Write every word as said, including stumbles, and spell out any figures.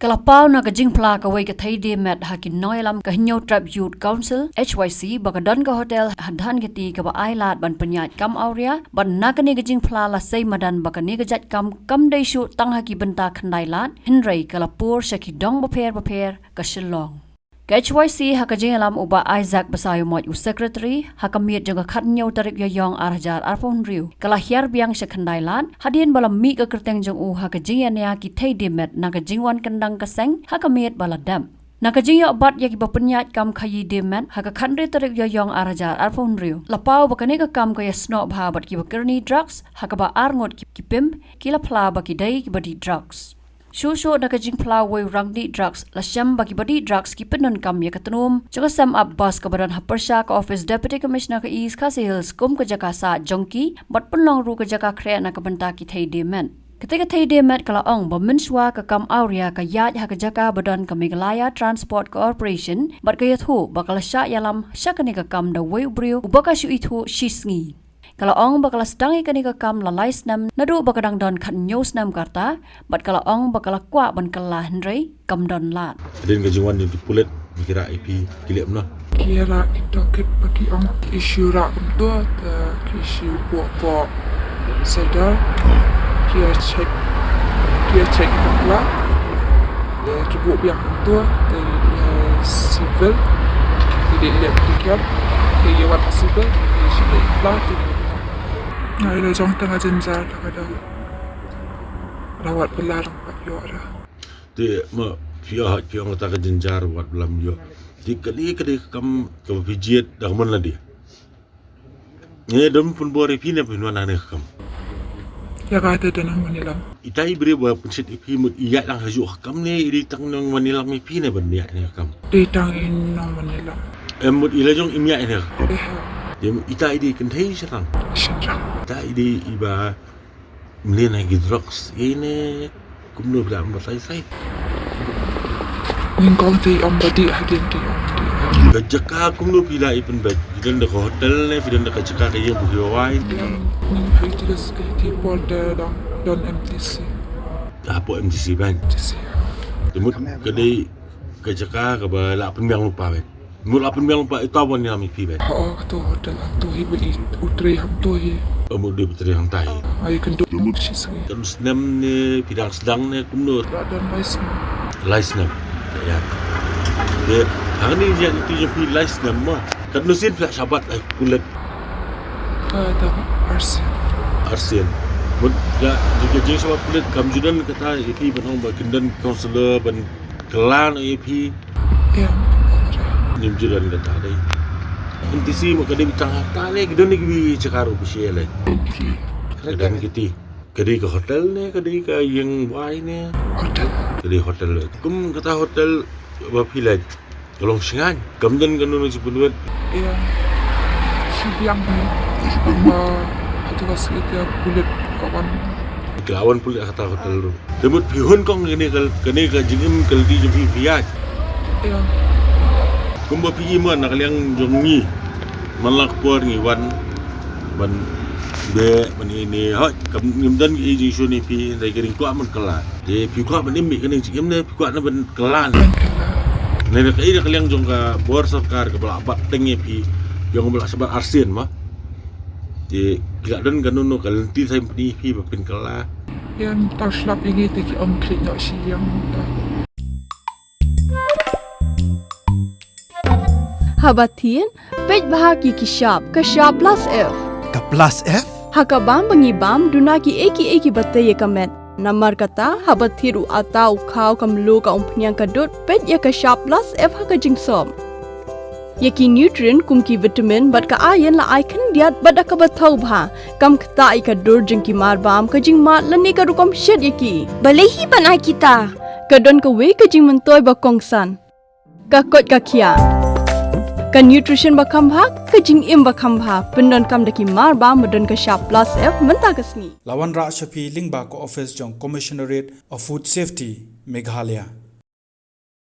Ka la paw na ka jingphla kawei ka thei de met ha ki nongïalam ka Hynñiewtrep Youth Council, H Y C, ba ka don ka hotel ha Dhankheti kaba ai lad ban pynïaid kam awria, bad na kane ka jingphla la sei madan ba kane ka jait kam kam dei shuh tang ha ki bynta khyndai lad, hynrei ka la pur sha ki dong bapher bapher ka Shillong. Ka H Y C ha ka jingïalam u Bah Isaac Basaiawmoit u secretary, ha ka miet jong ka khathynñiew tarik Ïaïong ar hajar arphew hynriew, ka la hiar biang sha khyndai lad, hadien ba la mih ka kyrteng jong u ha ka jingïania ki thei de met na ka jingwan kyndang ka seng ha ka miet ba la dep. Na ka jingïoh bat ïa kiba pynïaid kam khaïi de met ha ka khathynriew tarik Ïaïong ar hajar arphew hynriew, la paw ba kane ka kam ka ïasnoh bha bad kiba kyrni drugs, ha kaba ar ngut ki, ki pimp ki la phla ba ki dei kiba dih drugs. Shuh shuh na ka jingphla wei u rangdih drugs, la shem ba kiba dih drugs ki pyndonkam ïa ka tnum jong ka sem ap bus kaba don ha pyrshah ka office Deputy Commissioner ka East Khasi Hills kum ka jaka sah jong ki, bad pynlong ruh ka jaka khreh na ka bynta ki thei de met. Kata ka thei de met ka la ong ba mynshuwa ka kam awria ka ïaid ha ka jaka ba don ka Meghalaya Transport Corporation, bad ka ïathuh ba ka la shah ïalam sha kane ka kam da wei u briew uba ka shu ithuh shi sngi. Ka la ong ba ka la sdang ïa kane ka kam la lai snem naduh ba ka dang don khathynñiew snem ka rta, bad ka la ong ba ka la kwah ban kylla hynrei kam don lad. Hadien ka jingwan jong ki pulit, ki rah ïa phi, ki leh kumno? Ki rah ïa ki tohkit ba ki ong ki shu rah kumto, te ki shu buh buh sadar, ki ïa check, ki ïa check ïa ka pla, te ki buh biang kumto, te ïa civil, te ïa leh ki kiam, te ïa wad civil, te ïa check ïa ka pla, te ïa Nga ïa la jong tang ka jynjar ta ka dang. La wad pynlar pat ïoh ra. Te ma phi ïoh, phi ïoh ta ka jynjar wad pynlar ïoh. Te kane kane ka kam kaba phi jied da ka mon lade. Ngi dang pynbor ïa phi ne phin wan ha kane ka kam. Ïa kata te nang wan ïalam. Ita i briew ba pynshit ïa phi mut i ïaid lang ha juh ka kam ne i dei tang nang wan ïalam ïa phi ne ban ïaid ha kane ka kam. Dei tang i nang wan ïalam. Em mut i la jong im ïaid ha kane ka kam. Eh. Te mut ita i dei kynthei shynrang. Shynrang. Ita i dei iba mlien ha ki drugs ïa ne kumno phi la ym batai sai. Nyngkong te ym ba dih hadien te ym dih. Ka jaka kumno phi la i pynbeit, phi don da ka hotel ne phi don da ka jaka ka ïing ba phi wai. Ïa, nyngkong te da seki te por te don, don M T C. Hapoh M T C ban. M T C. Te mut ka dei ka jaka kaba la pynbiang lypa ban. Mut la pynbiang lypa ita wan ïalam ïa phi ban. Ha, oh, kato hotel hato hi ba i u trei hangto hi. Oh, mut dei u trei hangta hi. Ai kynduh shi sngi. Katno snem ne phi dang sdang ne kumno? La don lai snem. Lai snem. Ïa. Te hangne ïa iti jong phi lai snem ma. Katno sien phi la shabat ai pulit? Ka dang arsien. Arsien. Mut la jingshah pulit kam ju don kata ïa phi ban ong ba kin don counselor ban kylla noh ïa phi. Ïa. Ym ju don kata dei. M T C ma ka dei tang hangta ne ki don ne ki jaka ruh ba shu ïaleh. Ka dang kiti. Ka dei ka hotel ne ka dei ka ïing wai ne? Hotel. Ka dei hotel. Kum kata hotel ba phi leit. Ka long shngaiñ, kam don kano kano jingpynwit. Ïa. Shu biang. Ba hato ka sngewthuh pulit ka wan. Ka la wan pulit ha kata hotel ruh. Te mut phi hun kong kane ka, kane ka jingim ka lynti jong phi phi ïaid. Ïa. Kumba phi im na ka liang jong ngi. Man la ka por ngi wan ban beh ban ïa ne. Hooid, kam ngim don ki jingshun ïa phi, hynrei ka ring kwah ban kylla. Te phi kwah ban im ïa kane jingim ne phi kwah na ban kylla ne. Ban kylla. Ne na kaei na ka liang jong ka bor sorkar kaba la bat teng ïa phi, jong kaba la shabat arsien ma. Te ki la don kano kano ka lynti sa ïa phi ba phin kylla. Ïa, tang shlap ïa ngi te ki ong khlieh noh shi ïing ta. Haba thied, peit bha ki ki shap, ka shap plus F. Ka plus F? Ha ka bam ba ngi bam, duna kiei kiei kiba tei ïa ka met. Namar kata, haba thied u atta, u khaw, ka mluh, ka umphniang, ka dud, peit ïa ka shap plus F ha ka jingsop. Ïa ki nutrient kum ki vitamin bad ka iron la ai khyndiat bad da kaba thaw bha. Kam ktah ïa ka dur jong ki marbam, ka jingmad lane ka rukom shet ïa ki. Balei hi ban ai kita? Ka don kawei ka jingmyntoi ba kongsan. Ka koit ka khiah. Ka nutrition ba kham bha, ka jingim ba kham bha. Pyndonkam da ki marbam ba don ka shap plus F mynta ka sngi. La wanrah sha phi lyngba ka office jong Commissionerate of Food Safety, Meghalaya.